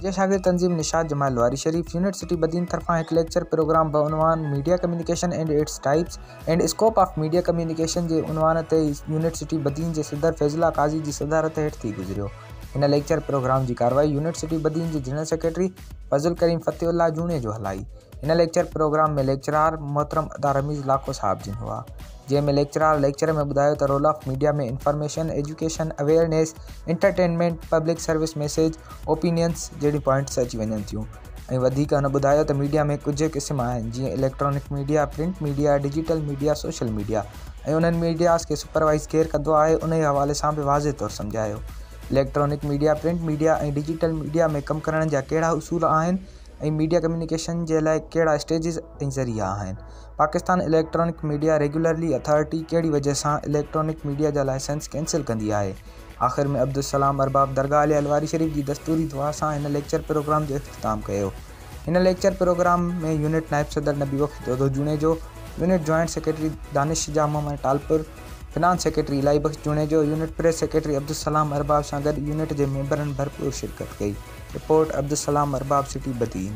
جي شاگرد تنظيم نشاط جماعت لواري شريف يونٽ سٽي بدين طرفان هڪ ليڪچر پروگرام بعنوان media communication and its types and scope of media communication جي عنوان تي يونٽ سٽي بدين جي صدر فيض الله قاضي جي صدارت هيٺ ٿي گذريو. هن ليڪچر پروگرام جي ڪارروائي يونٽ سٽي بدين جي جنرل سيڪريٽري فضل ڪريم فتح الله جوڻيجو هلائي. هن ليڪچر پروگرام ۾ ليڪچرار محترم ادا رميز لاکو صاحب جن هئا. جنهن ۾ ليڪچرار ليڪچر ۾ ٻڌايو ته role of media ۾ information, education, awareness, entertainment, public service message, opinions جهڙيون پوائنٽس اچي وڃن ٿيون ۽ وڌيڪ هن ٻڌايو ته ميڊيا ۾ ڪجهه قسم آهن جيئن electronic media, print media, digital media, social media ۽ انهن ميڊياز کي سپروائيز ڪير ڪندو آهي انهي حوالي سان به واضح طور سمجهايو. Electronic media, print media ۽ digital media ۾ ڪم ڪرڻ جا ڪهڙا اصول آهن ۽ ميڊيا ڪميونيڪيشن جي لاء ڪهڙا اسٽيجز ۽ ذريعا آهن. Pakistan electronic media regulatory authority ڪهڙي وجه سان اليڪٽرانڪ ميڊيا جا لائسنس ڪينسل ڪندي آهي؟ آخر ۾ عبدالسلام ارباب درگاهه علي الواري شريف جي دستوري دعا سان هن ليڪچر پروگرام جو اختتام ڪيو. هن ليڪچر پروگرام ۾ يونٽ نائب صدر Nabi Bakhsh Dodo Junejo, unit joint secretary Danish Shah Muhammad Talpur, finance secretary Elahi Bakhsh Junejo, unit press secretary Abdulsalam Arbab سان گڏ يونٽ جي ميمبرن ڀرپور شرڪت ڪئي. Report, Abdulsalam Arbab city Badin.